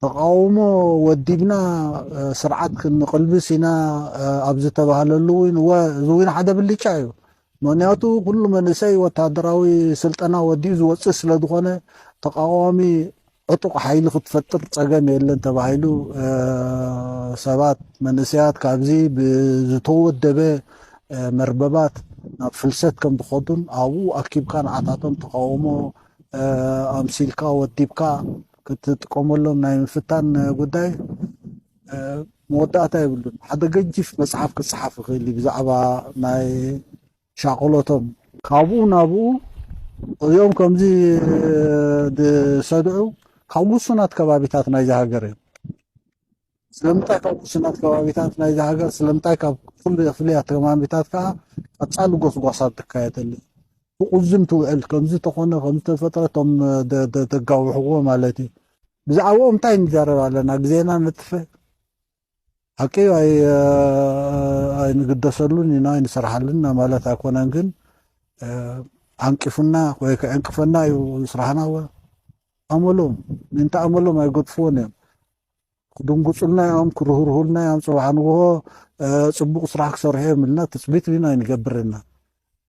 ተቃውሞ ወዲብና ስርዓት ክንቕልብስ ኢና ኣብ ዝተባህለሉ እውን እወ፣ እዚ እውን ሓደ ብልጫ እዩ። ምክንያቱ ኩሉ መንእሰይ ወታደራዊ ስልጠና ወዲኡ ዝወፅእ ስለዝኾነ ተቃዋሚ ዕጡቕ ሓይሊ ክትፈጥር ፀገም የለን ተባሂሉ ሰባት መንእሰያት ካብዚ ብዝተወደበ መርበባት ናብ ፍልሰት ከም ዝኸዱን ኣብኡ ኣኪብካ ንዓታቶም ተቃውሞ ኣምሲልካ ወዲብካ ክትጥቀመሎም ናይ ምፍታን ጉዳይ መወዳእታ የብሉን። ሓደ ገጅፍ መፅሓፍ ክፅሓፍ ይኽእል እዩ ብዛዕባ ናይ ሻቕሎቶም ካብኡ ናብኡ እዚኦም ከምዚ ዝሰድዑ ካብ ውሱናት ከባቢታት ናይዚ ሃገር እዮም። ስለምንታይ ካብ ውሱናት ከባቢታት ናይዚ ሃገር ስለምንታይ ካብ ኩሉ ፍልያት ከባቢታት ከዓ ቀፃሊ ጎስጓሳት ትካየደሉ ብቁዝም ትውዕል ከምዚ ተኾነ ከምዚ ተፈጥረ እቶም ደጋውሕዎ ማለት እዩ። ብዛዕባኦም እንታይ ንዛረብ ኣለና? ግዜና ነጥፍእ ሓቂ ኣይንግደሰሉን ኢና ኣይንሰርሓሉን ማለት ኣይኮነን። ግን ዓንቂፉና ወይ ከዕንቅፈና እዩ ስራሕና። ወ ኣመሎም ምንታ ኣመሎም ኣይገድፍዎን እዮም። ክድንጉፁልና እዮም፣ ክርህርሁልና እዮም። ፅባሕ ንግሆ ፅቡቅ ስራሕ ክሰርሑ እዮም ኢልና ትፅቢት ኢና ኣይንገብርና።